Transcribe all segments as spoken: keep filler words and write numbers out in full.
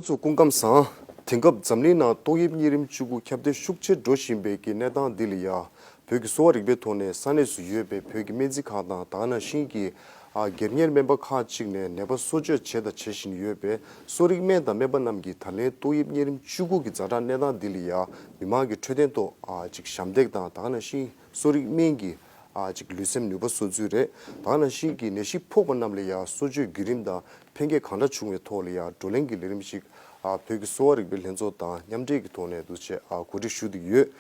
ཚོ་སྐུ་ཁམས་བཟང་། དེང་སྐབས་འཛམ་གླིང་ནང་ཏོག་དབྱིབས་གཉན་རིམས་བཅུ་དགུ་ཁྱབ་གདལ་ཤུགས་ཆེར་འགྲོ་བཞིན་པའི་གི་གནས་སྟངས་འདི་ལ་ཡ། བོད་ཀྱི་གསོ་བ་རིག་པའི་ཐོག་ནས་ས་གནས་སུ་ཡོད་པའི་བོད་ཀྱི་སྨན་རྩིས་ཁང་དང་དེ་ག་ནང་བཞིན་གྱི་ཨ་སྒེར་གཉེར་སྨན་པ་ཁག་ཅིག་ནས་ནད་པ་གསོ་བཅོས་བྱས་དང་བྱེད་བཞིན་ཡོད་པའི་གསོ་རིག་སྨན་དང་སྨན་པ་རྣམས་ཀྱིས་ད་ལན་ཏོག་དབྱིབས་གཉན་རིམས་བཅུ་དགུ་གི་ཛ་དྲག་གནས་སྟངས་འདི་ལ་ཡ་མི་མང་གི་འཕྲོད་བསྟེན་ཐོག་ཨ་ཅིག་ཞབས་འདེགས་དང་དེ་ག་ནང་བཞིན་གསོ་རིག་སྨན་གྱི་ཨ་ཅིག་ལུས་སེམས་ནུས་པ་གསོ་ཚུལ་རེད། དེ་ག་ནང་བཞིན་གྱི་ནད་གཞི་ཕོག་པ་རྣམས་ལ་ཡ་གསོ་བཅོས་བརྒྱུད་རིམ་དང་ཕན་ཁེ་གང་འདྲ་བྱུང་བའི་ཐོག་ལ་ཡ་བགྲོ་གླེང་གི་ལས་རིམ་ཞིག་ཨ་བོད་ཀྱི་གསོ་བ་རིག་པའི་ལྷན་ཚོགས་དང་མཉམ་འབྲེལ་གྱི་ཐོག་ནས་འདུག་བྱས་ཨ་གོ་སྒྲིག་ཞུ་བསྡད་ཀྱི་ཡོད།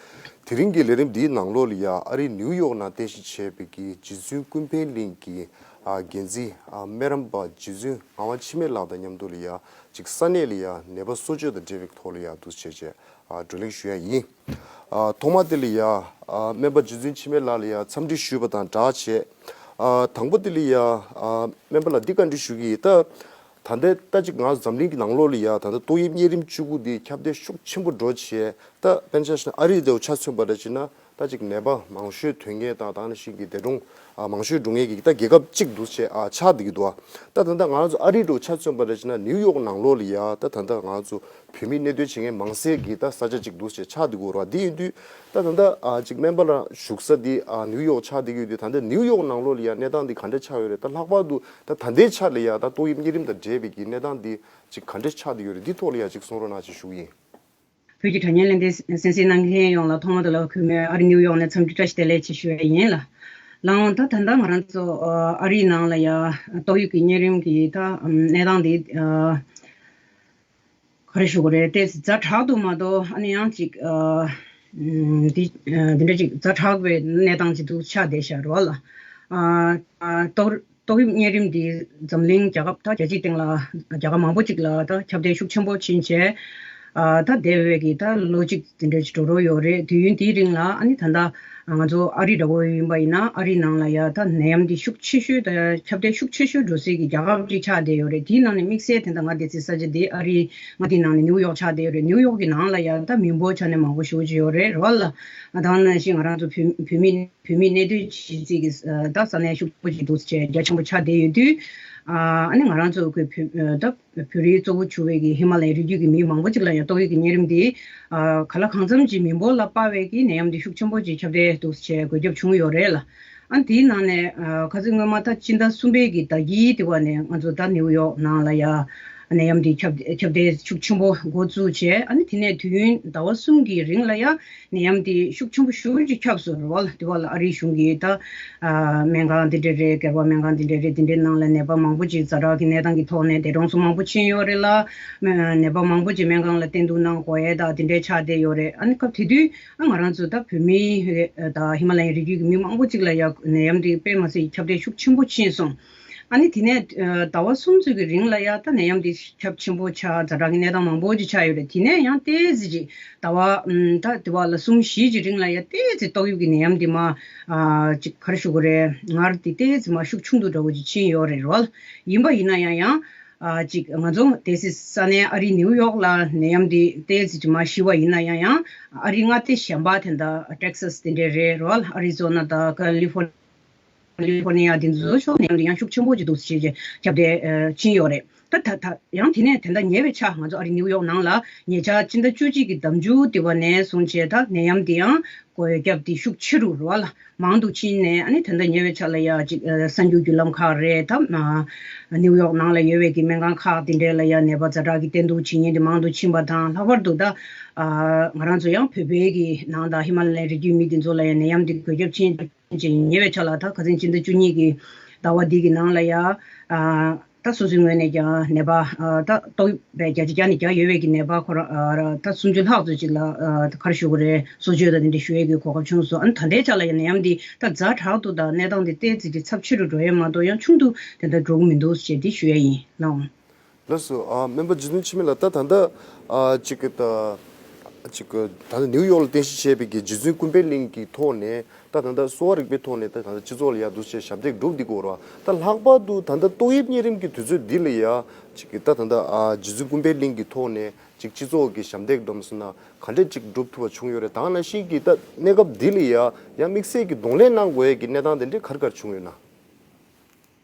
དེ་རིང་གི་ལས་རིམ་འདིའི་ནང་ལོགས་ལ་ཡ་ཨ་རིའི་ནིའུ་ཡོག་ནང་རྟེན་གཞི་བྱས་པའི་གི་རྗེ་བཙུན་ཀུན་ཕན་གླིང་གི་ཨ་འགན་འཛིན་ཨ་སྨན་རམས་པ་རྗེ་བཙུན་ངག་དབང་འཆི་མེད་ལགས་དང་མཉམ་དུ་ལ་ཡ་ཅིག་ས་གནས་ལ་ཡ་ནད་པ་གསོ་བཅོས་དང་འབྲེལ་བའི་ཐོག་ལ་ཡ་འདུག་བྱས་བྱས་ཨ་བགྲོ་གླེང་ཞུ་ཡ་ཡིན། ཨ་ཐོག་མ་དེ་ལ་ཡ་ཨ་སྨན་པ་རྗེ་བཙུན་འཆི་མེད་ལགས་ལ་ཡ་འཚམས་འདྲི་ཞུས་པ་དང་སྦྲགས་བྱས། ཨ་དང་པོ་དེ་ལ་ཡ་ཨ་སྨན་པ་ལགས་འདི་བཀའ་འདྲི་ཞུ་གི་ཡིན། ད་ད་ལྟའི་ད་ཅིག་ང་འཛམ་གླིང་གི་ནང་ལོགས་ལ་ཡ་ད་ལྟ་ཏོག་དབྱིབས་གཉན་རིམས་བཅུ་དགུ་འདི་ཁྱབ་གདལ་ཤུགས་ཆེན་པོ་འགྲོ་བྱས། ད་དཔེར་ན་ཆ་བཞག་ན་ཨ་རི་དེ་ཆ་མཚོན་པ་འདྲ་བྱས་ན་ད་ཅིག་ནད་པ་མང་ཤོས་ཐོན་མཁན་དང་དེ་ག་ནང་བཞིན་གྱི་འདས་གྲོངས་ཨ་མང་ཤོས་འགྲོ་མཁན་གྱི་ད་རྒྱལ་ཁབ་གཅིག་འདུག་བྱས་ཨ་ཆགས་བསྡད་ཀྱི་འདུག་ཨ་ད་ད་ལྟ་ང་ཚོ་ཨ་རི་དེ་ཆ་མཚོན་པ་འདྲ་བྱས་ན་ནིའུ་ཡོག་ནང་ལོགས་ལ་ཡ་ད་ད་ལྟ་ང་ཚོ་བོད་མི་གནས་སྡོད་བྱེད་མཁན་མང་སའི་གི་ད་ས་ཆ་གཅིག་འདུག་ཟེར་ཆགས་འདུག་གོ་ར། འདི་ཡིན་དུས་ད་ད་ལྟ་ཨ་ཅིག་སྨན་པ་ལ་བཞུགས་ས་འདི་ཨ་ནིའུ་ཡོག་ཆགས་བསྡད་ཀྱི་ཡོད་དུས། ད་ལྟ་ནིའུ་ཡོག་ནང་ལོགས་ལ་ཡ་གནས་སྟངས་འདི་ག་འདྲ་ཆགས་ཡོད་རེད། ད་ལྷག་པར་དུ་ད་ད་ལྟའི་ཆ་ལ་ཡ་ད་ཏོག་དབྱིབས་གཉན་རིམས་དང་འབྲེལ་བའི་གི་གནས་སྟངས་འདི་ཅིག་ག་འདྲ་ཆགས་བསྡད་ཡོད་རེད། འདི་ཐོག་ལ་ཡ་ཅིག་གསུང་རོགས་གནང་ཞེས་ཞུ་གི་ཡིན། བོད་ཀྱི་དྲ་བརྙན་ལེན་ཏེ་གསན་གཟིགས་གནང་མཁན་ཡོངས་ལ་ཐོག་མ་དེ་ལ་གུས་མོས་ཨ་རི་ནིའུ་ཡོག་ནས་འཚམས་འདྲི་བཀྲ་ཤིས་བདེ་ལེགས་ཞེས་ཞུ་ཡ་ཡིན་ལ། ལགས་འོང་། ད་ད་ལྟ་ང་རང་ཚོ་ཨ་རིའི་ནང་ལ་ཡ་ཏོག་དབྱིབས་ཀྱི་གཉན་རིམས་ཀྱི་ད་གནས་སྟངས་འདི་ག་རེ་ཞུ་དགོས་རེད། ཏོག་ཙམ་ཛ་དྲག་ཏུ་མ་གཏོགས་ཨ་ནི་ཡང་ཅིག་འདི་འདི་འདྲ་ཅིག་ཛ་དྲག་པའི་གནས་སྟངས་ཅིག་ཏུ་ཆགས་བསྡད་ཤག་རེད་བ་ལ། ཏོག་ཏོག་དབྱིབས་གཉན་རིམས་འདི་འཛམ་གླིང་རྒྱལ་ཁབ་ད་རྒྱལ་སྤྱིའི་སྟེང་ལ་རྒྱལ་ཁབ་མང་པོ་ཅིག་ལ་ད་ཁྱབ་གདལ་ཤུགས་ཆེན་པོ་ཕྱིན་བྱས། ཨ་ད་འདས་པའི་གི་ད་ལོ་གཅིག་དེ་འདྲ་ཅིག་འགྲོ་རོགས་ཡོད་རེད། དུས་ཡུན་དེའི་རིང་ལ་ཨ་ནི་ད་ལྟ་ང་ཚོ་ཨ་རི་འདྲ་བོ་ཡིན་པ་ཡིན་ན་ཨ་རི་ནང་ལ་ཡ་ད་ནད་ཡམས་འདི་ཤུགས་ཆེ་ཤོས་ད་ཁྱབ་གདལ་ཤུགས་ཆེ་ཤོས་འགྲོ་སའི་གི་རྒྱལ་ཁབ་ཅིག་ཆགས་བསྡད་ཡོད་རེད། དེའི་ནང་ནས་དམིགས་བསལ་དེ་འདྲ་ང་བསྡད་སའི་ས་ཆ་འདི་ཨ་རི་ང་དེའི་ནང་ནས་ནིའུ་ཡོག་ཆགས་བསྡད་ཡོད་རེད། ནིའུ་ཡོག་གི་ནང་ལ་ཡ་ད་མི་འབོར་ཆ་ནས་མང་པོ་ཞེ་པོ་ཅིག་ཡོད་རེད་རེད་བ་ལ། ད་ག་ནང་བཞིན་ང་རང་ཚོ་བོད་བོད་མི་བོད་མི་གནས་སྡོད་བྱེད་སའི་གི་ད་ས་གནས་ཤུགས་ཆེན་པོ་ཅིག་འདུག་ཟེར་བྱས་རྒྱ་ཆེན་པོ་ཆགས་བསྡད་ཡོད་དུས། ཨ་ནི་ང་རང་ཚོ་གི་བོད་ད་བོད་རིགས་གཙོ་བོ་གྱུར་བའི་གི་ཧི་མ་ལ་ཡའི་རི་རྒྱུད་ཀྱི་མི་མང་པོ་ཅིག་ལ་ཡང་ཏོག་དབྱིབས་ཀྱི་གཉན་རིམས་འདི་ཨ་ག་ལ་གང་འཚམ་ཅིག་མི་འབོར་ལ་སྤར་བའི་གི་ནད་ཡམས་འདི་ཤུགས་ཆེན་པོ་ཅིག་ཁྱབ་གདལ་འདུག་ཟེར་བྱས་འགོས་ཁྱབ་བྱུང་ཡོད་རེད་ལ། ཨ་ནི་དེའི་ནང་ནས་ཨ་ཁ་སང་སྔོན་མ་ད་སྤྱི་ཟླ་གསུམ་པའི་གི་ཟླ་དཀྱིལ་དེ་བ་ནས་ང་ཚོ་ད་ནིའུ་ཡོག་ནང་ལ་ཡ་ནད་ཡམས་འདི་ཁྱབ་ཁྱབ་གདལ་ཤུགས་ཆེན་པོ་འགོ་བཙུགས་བྱས། ཨ་ནི་དེ་ནས་དུས་ཡུན་ཟླ་བ་གསུམ་གྱི་རིང་ལ་ཡ་ནད་ཡམས་འདི་ཤུགས་ཆེན་པོ་ཞེ་པོ་ཅིག་ཁྱབ་སོང་རེད་བ་ལ། དེ་བ་ལ་ཨ་རིའི་གཞུང་གིས་ད་ཨ་སྨན་ཁང་འདི་འདྲ་རེད། སྒེར་པ་སྨན་ཁང་འདི་འདྲ་རེད། འདི་འདྲའི་ནང་ལ་ནད་པ་མང་པོ་ཅིག་ཛ་དྲག་གི་གནས་སྟངས་ཀྱི་ཐོག་ནས་འདས་གྲོངས་སུ་མང་པོ་ཕྱིན་ཡོད་རེད་ལ། ནད་པ་མང་པོ་ཅིག་སྨན་ཁང་ལ་བསྟེན་གཏུགས་གནང་དགོས་ཡས་ད་དེ་འདྲའི་ཆགས་བསྡད་ཡོད་རེད། ཨ་ནི་སྐབས་དེ་དུས་ཨ་ང་རང་ཚོ་ད་བོད་མི་ད་ཧི་མ་ལ་ཡའི་རི་རྒྱུད་ཀྱི་མི་མང་པོ་ཅིག་ལ་ཡ་ནད་ཡམས་འདི་དཔེ་མ་སྲིད་ཁྱབ་གདལ་ཤུགས་ཆེན་པོ་ཕྱིན་སོང་། ཨ་ནི་དེ་ནས་ཨ་ཟླ་བ་གསུམ་ཙམ་གྱི་རིང་ལ་ཡ་ད་ནད་ཡམས་འདི་ཁྱབ་ཆེན་པོ་ཆགས། ཛ་དྲག་གི་གནས་སྟངས་མང་པོ་ཅིག་ཆགས་ཡོད་རེད། དེ་ནས་ཡང་ཏོག་ཙམ་ཅིག་ཟླ་བ་ཨམ་ད་དེ་བ་ལ་གསུམ་བཞི་ཅིག་རིང་ལ་ཡ་ཏོག་ཙམ་ཏོག་དབྱིབས་ཀྱི་ནད་ཡམས་འདི་མ་ཨ་ཅིག་ག་རེ་ཞུ་དགོས་རེད། སྔར་དེ་ཏོག་ཙམ་མ་ཤུགས་ཆུང་དུ་འདྲ་བོ་ཅིག་ཕྱིན་ཡོད་རེད་རོ། ཡིན་པ་ཡིན་ན་ཡང་ཡང་ཨ་ཅིག་ང་ཚོ་སྡོད་སའི་ས་གནས་ཨ་རི་ནིའུ་ཡོག་ལ་ནད་ཡམས་འདི་ཏོག་ཙམ་ཅིག་མ་ཞི་བ་ཡིན་ན་ཡང་ཡང་ཨ་རི་མངའ་སྡེ་གཞན་པ་དེ་འདྲ་ཊེག་སཱས་དེ་འདྲ་རེད་རོ། ཨ་རི་ཛོ་ན་དང་ཀ་ལི་ཧྥོར་ཀ་ལི་ཧྥོར་ནི་ཡ་དེ་ཚོ་ཕྱོགས་ནས་ཡང་ཡང་ཤུགས་ཆེན་པོ་ཅིག་འདུག་ཟེར་བྱས་ཁྱབ་གདལ་ཕྱིན་ཡོད་རེད། ད་ད་ད་ཡང་དེ་ནས་དེ་འདྲ་ཉེ་བའི་ཆར་ང་ཚོ་ཨ་རི་ནིའུ་ཡོག་ནང་ལ་ཉེ་ཆར་སྤྱི་ཟླ་བཅུ་གཅིག་གི་ཟླ་མཇུག་དེ་བ་ནས་བཟུང་བྱས་ད་ནད་ཡམས་དེ་ཡང་འགོས་ཁྱབ་དེ་ཤུགས་ཆེ་རུ་རུ་བ་ལ་མང་དུ་ཕྱིན་ནས། ཨ་ནི་དེ་འདྲ་ཉེ་བའི་ཆར་ལ་ཡ་ཅིག་གསར་འགྱུར་བརྒྱུད་ལམ་ཁག་རེད། ད་ནིའུ་ཡོག་ནང་ལ་ཡོད་པའི་གི་སྨན་ཁང་ཁག་དེ་འདྲའི་ལ་ཡ་ནད་པ་ཛ་དྲག་གི་བསྟེན་གཏུགས་བྱེད་མཁན་དེ་མང་དུ་ཕྱིན་པ་དང་། ལྷག་པར་དུ་ད་ང་རང་ཚོ་ཡང་བོད་པའི་གི་ནང་དང་ཧི་མ་ལ་ཡའི་རི་རྒྱུད་མི་དེ་ཚོ་ལ་ཡ་ནད་ཡམས་དེ་འགོས་ཁྱབ་ཕྱིན། ཅིང་ཉེ་བའི་ཆར་ལ་ད་ཁ་སང་སྤྱི་ཟླ་བཅུ་གཉིས་ཀྱི་ཟླ་བ་འདི་གི་ནང་ལ་ཡ། ཨ་ད་སོ་སོའི་ངོས་ནས་ཀྱང་ནད་པ་ཨ་ད་ཏོག་དབྱིབས་བརྒྱ་ཆ་བརྒྱ་ནས་བརྒྱ་ཡོད་པའི་གི་ནད་པ་ཁོ་རང་ཨ་ད་སུམ་ཅུ་ལྷག་ཙམ་ཅིག་ལ་ཨ་ག་རེ་ཞུ་དགོས་རེད། གསོ་བཅོས་དང་དེ་འདྲ་ཞུ་ཡས་ཀྱི་གོ་སྐབས་བྱུང་སོང་། ཨ་ནི་ད་ལྟའི་ཆར་ལ་ཡང་ནད་ཡམས་འདི་ད་ཛ་དྲག་ཏུ་དང་གནས་སྟངས་འདི་ཏོག་ཙམ་ཅིག་ཚབས་ཆེ་རུ་འགྲོ་ཡས་མ་གཏོགས་ཡང་ཆུང་དུ་དེ་འདྲ་འགྲོ་གི་མི་འདུག་ཅེས་འདི་ཞུ་ཡས་ཡིན་ལགས། ལགས་སོ། ཨ་སྨན་པ་རྗེ་བཙུན་འཆི་མེད་ལགས། ད་ད་ལྟ་ཨ་ཅིག་ད་ཅིག་ད་ལྟ་ནིའུ་ཡོག་ལ་རྟེན་གཞི་བྱས་པའི་གི་རྗེ་བཙུན་ཀུན་ཕན་གླིང་གི་ཐོག་ནས་ད་ད་ལྟ་གསོ་བ་རིག་པའི་ཐོག་ནས་ད་ད་ལྟ་སྤྱི་ཚོགས་ལ་ཡ་འདུག་བྱས་ཞབས་འདེགས་སྒྲུབ་བསྡད་ཀྱི་ཡོད་རེད་བ། ད་ལྷག་པར་དུ་ད་ལྟ་ཏོག་དབྱིབས་གཉན་རིམས་ཀྱི་དུས་ཚོད་འདི་ལ་ཡ་ཅིག་ད་ད་ལྟ་ཨ་རྗེ་བཙུན་ཀུན་ཕན་གླིང་གི་ཐོག་ནས་ཅིག་སྤྱི་ཚོགས་ཀྱི་ཞབས་འདེགས་སྒྲུབ་ཟེར་ན་ག་འདྲས་ཅིག་སྒྲུབ་ཐུབ་པ་བྱུང་ཡོད་རེད། ད་ག་ནང་བཞིན་གྱི་ད་གནས་སྐབས་འདི་ལ་ཡ་ཡང་དམིགས་བསལ་གྱི་གདོང་ལེན་གནང་དགོས་ཡས་ཀྱི་གནས་སྟངས་དེ་འདྲས་ག་རེ་ག་རེ་བྱུང་ཡོད་ན།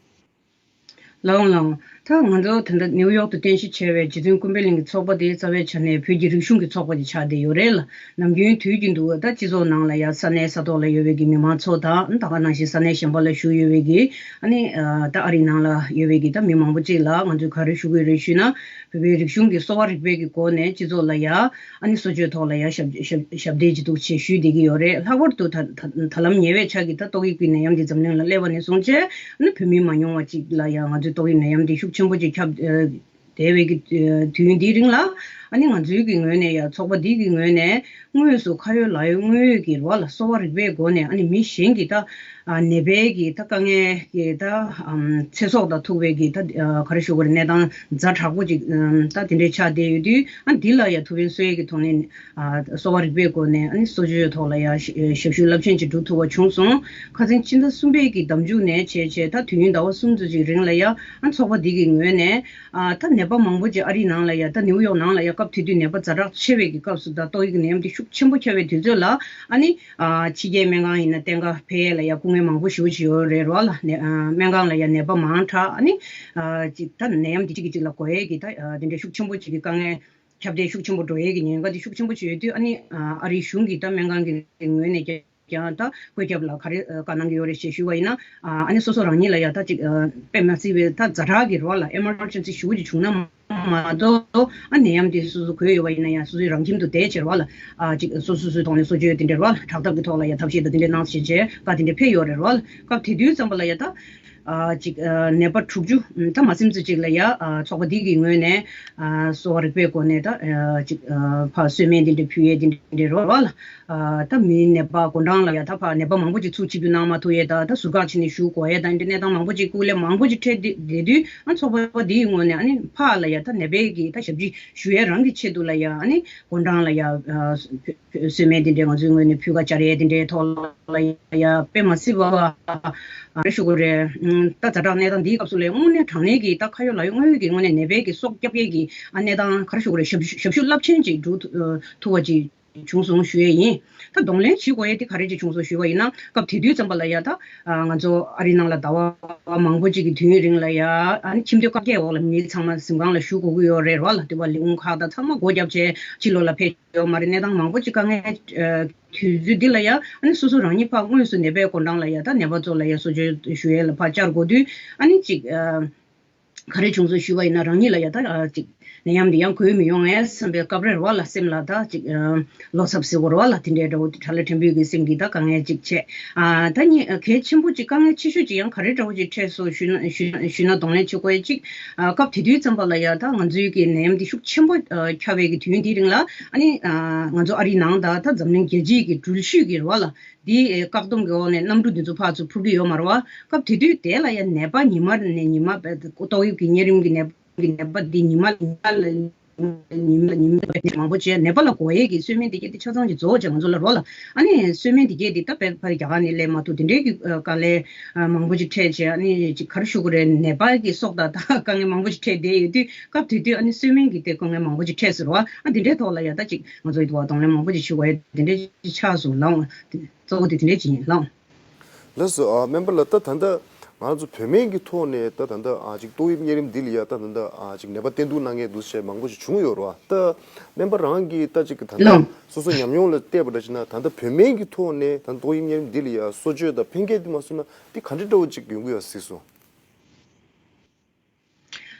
ལགས་འོང་ལགས་འོང་། ད་ང་ཚོ་ད་ལྟ་ནིའུ་ཡོག་ཏུ་རྟེན་གཞི་བྱས་པའི་རྗེ་བཙུན་ཀུན་ཕན་གླིང་གི་ཚོགས་པ་དེ་རྩ་བའི་ཆ་ནས་བོད་ཀྱི་རིག་གཞུང་གི་ཚོགས་པ་ཅིག་ཆགས་བསྡད་ཡོད་རེད་ལ། ནམ་རྒྱུན་དུས་རྒྱུན་དུ་ད་སྤྱི་ཚོགས་ནང་ལ་ཡ་ས་གནས་ས་ཐོག་ལ་ཡོད་པའི་གི་མི་མང་ཚོ་དང་ད་ག་ནང་བཞིན་ས་གནས་གཞན་པ་ལ་བཞུགས་ཡོད་པའི་གི་ཨ་ནི་ད་ཨ་རིའི་ནང་ལ་ཡོད་པའི་གི་ད་མི་མང་པོ་ཅིག་ལ་ང་ཚོས་ག་རེ་ཞུ་དགོས་རེད་ཞུས་ན། བོད་པའི་རིག་གཞུང་གི་གསོ་བ་རིག་པའི་གི་སྒོ་ནས་སྤྱི་ཚོགས་ལ་ཡ་ཨ་ནི་གསོ་བཅོས་ཐོག་ལ་ཡ་ཞབས་ཞབས་ཞབས་འདེགས་ཅིག་འདུག་ཅེས་ཞུས་བསྡད་ཀྱི་ཡོད་རེད། ལྷག་པར་དུ་ད་ད་ད་ལམ་ཉེ་བའི་ཆར་གྱི་ད་ཏོག་དབྱིབས་ཀྱི་ནད་ཡམས་འདི་འཛམ་གླིང་ལ་སླེབས་པ་ནས་བཟུང་བྱས་ཨ་ནི་བོད་མི་མ་ཉུང་བ་ཅིག་ལ་ཡ་ང་ཚོས་ཏོག་དབྱིབས་ནད་ཡམས་འདི་ཤུགས་ཆེན་པོ་ཅིག་ཁྱབ་ཨ་བསྡད་པའི་གི་ཨ་དུས་ཡུན་འདིའི་རིང་ལ་ཨ་ནི་ང་ཚོའི་གི་ངོས་ནས་ཡ་ཚོགས་པ་འདི་གི་ངོས་ནས་དངོས་སུ་ཁ་ཡོད་ལག་ཡོད་དངོས་ཡོད་ཀྱི་རོགས་ལ་གསོ་བ་རིག་པའི་སྒོ་ནས་ཨ་ནི་མི་གཞན་གྱི་ད་ཨ་ནད་པའི་གི་ད་དཀའ་ངལ་གྱི་ད་ཨམ་ཚེ་སྲོག་དང་ཐུག་པའི་གི་ད་ཨ་ག་རེ་ཞུ་དགོས་རེད། གནས་སྟངས་ཛ་དྲག་པོ་ཅིག་ཨམ་ད་དེ་འདྲའི་ཆགས་བསྡད་ཡོད་དུས་ཨ་འདི་ལ་ཡ་ཐུགས་ཕན་གསོས་ཡས་ཀྱི་ཐོག་ནས་ཨ་གསོ་བ་རིག་པའི་སྒོ་ནས་ཨ་ནི་གསོ་བཅོས་ཐོག་ལ་ཡ་ཞབས་ཞུ་རླབས་ཆེན་ཅིག་སྒྲུབ་ཐུབ་པ་བྱུང་སོང་། ཁ་སང་ཕྱི་ཟླ་གསུམ་པའི་གི་ཟླ་མཇུག་ནས་བྱས་བྱས་ད་དུས་ཡུན་ཟླ་བ་གསུམ་ཙམ་ཅིག་རིང་ལ་ཡ་ཨ་ཚོགས་པ་འདི་གི་ངོས་ནས་ཨ་ད་ནད་པ་མང་པོ་ཅིག་ཨ་རིའི་ནང་ལ་ཡ་ད་ནིའུ་ཡོག་ནང་ལ་ཡ་སྐབས་དེ་དུས་ནད་པ་ཛ་དྲག་ཆེ་བའི་གི་སྐབས་སུ་ད་ཏོག་དབྱིབས་ཀྱི་ནད་ཡམས་འདི་ཤུགས་ཆེན་པོ་ཁྱབ་པའི་དུས་ཚོད་ལ་ཨ་ནི་ཨ་ཕྱི་རྒྱལ་སྨན་ཁང་ཡིན་ན་བསྟེན་ག་ཕེབས་ཡས་ལ་ཡ་སྐུ་ངལ་མང་པོ་ཞེ་པོ་ཅིག་ཡོད་རེད་རོགས་ལ། ནད་ཨ་སྨན་ཁང་ལ་ཡ་ནད་པ་མང་དྲགས་ཨ་ནི་ཨ་ཅིག་ད་ནད་ཡམས་འདི་གཅིག་གིས་གཅིག་ལ་འགོས་ཡས་ཀྱི་ད་ཨ་དེ་འདྲའི་ཤུགས་ཆེན་པོ་ཅིག་གི་དཀའ་ངལ་ཁྱབ་གདལ་ཤུགས་ཆེན་པོ་འགྲོ་ཡས་ཀྱི་ཉེན་ཁ་དེ་ཤུགས་ཆེན་པོ་ཅིག་ཡོད་དུས་ཨ་ནི་ཨ་རིའི་གཞུང་གིས་ད་སྨན་ཁང་གི་ངོས་ནས་ཀྱང་ཀྱང་ད་བཀོད་ཁྱབ་ལ་ག་རེ་བཀའ་གནང་གི་ཡོད་རེད་ཞེས་ཞུས་པ་ཡིན་ན། ཨ་ནི་སོ་སོ་རང་ཉིད་ལ་ཡ་ད་ཅིག་དཔེ་མ་སྲིད་པའི་ད་ཛ་དྲག་གི་རོགས་ལ་ཨེ་མར་ཇེན་སི་ཞེ་པོ་ཅིག་བྱུང་ན་མ་གཏོགས་ཨ་ནད་ཡམས་དེ་སོ་སོ་འགོས་ཡོད་པ་ཡིན་ན་ཡང་སོ་སོའི་རང་ཁྱིམ་དུ་བསྡད་བྱས་རོགས་ལ་ཨ་ཅིག་སོ་སོ་སོའི་ཐོག་ནས་གསོ་བཅོས་དེ་འདྲའི་རོགས་ལ་དྲག་ཐབས་ཀྱི་ཐོག་ལ་ཡ་ཐབས་ཤེས་དང་དེ་འདྲའི་གནང་བྱས་བྱས་བཀའ་དེ་འདྲ་ཕེབས་ཡོད་རེད་རོགས་ལ། སྐབས་དེ་དུས་ཙམ་པ་ལ་ཡ་ད། ཨ་ཅིག་ཨ་ནད་པ་དྲུག་ཅུ་ད་མ་ཟིན་ཙམ་ཅིག་ལ་ཡ་ཨ་ཚོགས་པ་འདི་གི་ངོས་ནས་ཨ་གསོ་བ་རིག་པའི་སྒོ་ནས་ད་ཨ་ཅིག་ཨ་ཕར་གསོལ་སྨན་འདི་འདྲ་ཕུལ་ཡས་འདི་འདྲ་རོགས་ལ། ཨ་ད་མི་ནད་པ་དགོང་གྲངས་ལ་ཡ་ད་ཕར་ནད་པ་མང་པོ་ཅིག་ཚུར་ཆིབས་བསྒྱུར་གནང་མ་ཐུབ་ཡས་ད་ད་ཟུར་བཀག་བྱས་ནས་བཞུགས་དགོས་ཡས་ད་འདི་འདྲ་གནས་སྟངས་མང་པོ་ཅིག་སྐུ་ལས་མང་པོ་ཅིག་འཕྲད་བསྡད་དུས་ཨ་ཚོགས་པ་འདིའི་ངོས་ནས་ཨ་ནི་ཕར་ལ་ཡ་ད་ནད་པའི་གི་ད་ཞབས་ཕྱི་ཞུ་ཡས་རང་གི་ཆེད་དུ་ལ་ཡ་ཨ་ནི་དགོང་གྲངས་ལ་ཡ་ཨ། གསོལ་སྨན་དེ་འདྲའི་ང་ཚོའི་ངོས་ནས་ཕུལ་ཁ་སྦྱར་ཡས་དེ་འདྲའི་ཐོག་ལ་ཡ་དཔེ་མ་སྲིད་པ་རེ་ཞུ་དགོས་རེད། ད་ཛ་དྲག་གནས་སྟངས་འདིའི་སྐབས་སུ་ལས་དངོས་གནས་དྲང་གནས་ཀྱི་ད་ཁ་ཡོད་ལག་ཡོད་དངོས་ཡོད་ཀྱི་དངོས་གནས་ནད་པའི་གི་སྲོག་སྐྱོབ་ཡས་ཀྱི་ཨ་གནས་སྟངས་ག་རེ་ཞུ་དགོས་རེད། ཞབས་ཞབས་ཞུ་རླབས་ཆེན་ཅིག་སྒྲུབ་ཐུབ་པ་ཅིག་བྱུང་སོང་ཞུ་ཡས་ཡིན། ད་གདོང་ལེན་བྱེད་དགོས་ཡས་དེ་ག་རེ་ཅིག་བྱུང་སོང་ཞུས་པ་ཡིན་ན་སྐབས་དེ་དུས་ཙམ་པ་ལ་ཡ་ད་ང་ཚོ་ཨ་རིའི་ནང་ལ་ཟླ་བ་མང་པོ་ཅིག་གི་དུས་ཡུན་རིང་ལ་ཡ་ཨ་ནི་ཁྱིམ་སྡོད་བཀག་རྒྱའི་འོག་ལ་མི་ཚང་མ་གཟིམ་ཁང་ལ་བཞུགས་དགོས་ཀྱི་ཡོད་རེད་རོགས་ལ། དེ་བ་ལས་ཁུངས་ཁག་དང་ཚང་མ་སྒོ་བརྒྱབ་བྱས་ཕྱི་ལོགས་ལ་ཕེབས་ཡོད་མ་རེད། གནས་སྟངས་མང་པོ་ཅིག་དཀའ་ངལ་དུས་ཚོད་འདི་ལ་ཡ་ཨ་ནི་སོ་སོ་རང་ཉིད་ཕར་དངོས་སུ་ནད་པའི་དགོང་གྲངས་ལ་ཡ་ད་ནད་པ་ཚོ་ལ་ཡ་གསོ་བཅོས་ཞུ་ཡས་ལ་ཕར་བཅར་དགོས་དུས་ཨ་ནི་ཅིག་ག་རེ་བྱུང་སོང་ཞུས་པ་ཡིན་ན་རང་ཉིད་ལ་ཡ་ད་ཅིག་ནད་ཡམས་འདི་ཡང་འགོས་མི་ཡོང་ངས་བསམ་པའི་སྐབས་རེ་རོགས་ལ་སེམས་ལ་ད་ཅིག་བློ་འཚབ་ཟེར་བ་རོགས་ལ་དེ་འདྲའི་འདྲ་བོ་དྲ་ལམ་ཕྲན་བུ་གི་སེམས་ཀྱི་ད་དཀའ་ངལ་ཅིག་བྱས། ད་ནི་གལ་ཆེན་པོ་ཅིག་དཀའ་ངལ་ཆེ་ཤོས་ཅིག་ཡང་ག་རེ་འདྲ་བོ་ཅིག་འཕྲད་སོང་ཞུས་ན་ཞུས་ན་གདོང་ལེན་བྱེད་དགོས་ཡ་ཅིག་སྐབས་དེ་དུས་ཙམ་པ་ལ་ཡ་ད་ང་ཚོའི་གི་ནད་ཡམས་འདི་ཤུགས་ཆེན་པོ་ཁྱབ་པའི་གི་དུས་ཡུན་འདིའི་རིང་ལ་ཨ་ནི་ང་ཚོ་ཨ་རིའི་ནང་ད་ད་འཛམ་གླིང་རྒྱལ་སྤྱིའི་གི་འགྲུལ་བཞུད་ཀྱི་རོགས་ལ་འདི་བཀག་སྡོམ་གི་འོག་ནས་གནམ་གྲུ་འདི་ཚོ་ཕར་ཚུར་འཕུར་གི་ཡོད་མ་རེད་བ། སྐབས་དེ་དུས་དེ་ལ་ཡ་ནད་པ་ཉི་མ་ནས་ཉི་མ་ཏོག་དབྱིབས་ཀྱི་གཉན་རིམས་ཀྱི་ནད་པ་གི་ནད་པ་འདི་ཉི་མ་ཉི་མ་ལ་ཉི་མ་ཉི་མ་མང་པོ་བྱས་ནད་པ་ལ་འགོས་ཡས་ཀྱི་གསོལ་སྨན་འདི་གས་འདི་ཆ་ཚང་ཅིག་རྫོགས་བྱས་ང་ཚོ་ལ་རོགས་ལ་ཨ་ནི་གསོལ་སྨན་འདི་གས་འདི་ད་དཔེ་ཕ་རི་རྒྱ་གར་ནས་སླེབས་མ་ཐུབ་དེ་འདྲའི་གི་དཀའ་ལས་མང་པོ་ཅིག་འཕྲད་བྱས་ཨ་ནི་ཅིག་ག་རེ་ཞུ་དགོས་རེད། ནད་པ་གི་སྲོག་དང་ད་དཀའ་ངལ་མང་པོ་ཅིག་འཕྲད་བསྡད་ཡོད་དུས་སྐབས་དེ་དུས་ཨ་ནི་གསོལ་སྨན་གྱི་དེ་དཀའ་ངལ་མང་པོ་ཅིག་འཕྲད་ཟེར་བ་ཨ་དེ་འདྲའི་ཐོག་ལ་ཡ་ད་ཅིག་ང་ཚོ་ཡི་དུ་བ་གདོང་ལེན་མང་པོ་ཅིག་ཞུ་དགོས་ཡ་དེ་འདྲའི་ཅིག་ཆགས་སོང་ལགས། གཙོ་བོ་དེ་དེ་འདྲའི་ཅིག་ཡིན་ལགས། ལགས་སོ། ཨ་སྨན་པ་ལགས། ད་ད་ལྟ་ང་ཚོ་བོད་སྨན་གྱི་ཐོག་ནས་ད་ད་ལྟ་ཨ་ཅིག་ཏོག་དབྱིབས་གཉན་རིམས་འདི་ལ་ཡ་ད་ད་ལྟ་ཨ་ཅིག་ནད་པ་བསྟེན་གཏུག་གནང་མཁན་འདུག་ཟེར་མང་པོ་ཞིག་བྱུང་ཡོད་རེད་བ། ད་སྨན་པ་རང་གིས་ད་ཅིག་ད་ལྟ་ལགས། སོ་སོ་ཉམས་མྱོང་ལ་བལྟས་པ་འདྲ་བྱས་ན་ད་ལྟ་བོད་སྨན་གྱི་ཐོག་ནས་ད་ཏོག་དབྱིབས་གཉན་རིམས་འདི་ལ་ཡ་གསོ་བཅོས་དང་ཕན་སྐྱེད་འདི་མ་སོང་ན་འདི་ག་འདྲ་འདྲ་བོ་ཅིག་ཡོང་གི་ཡོད་གཟིགས་སོང་།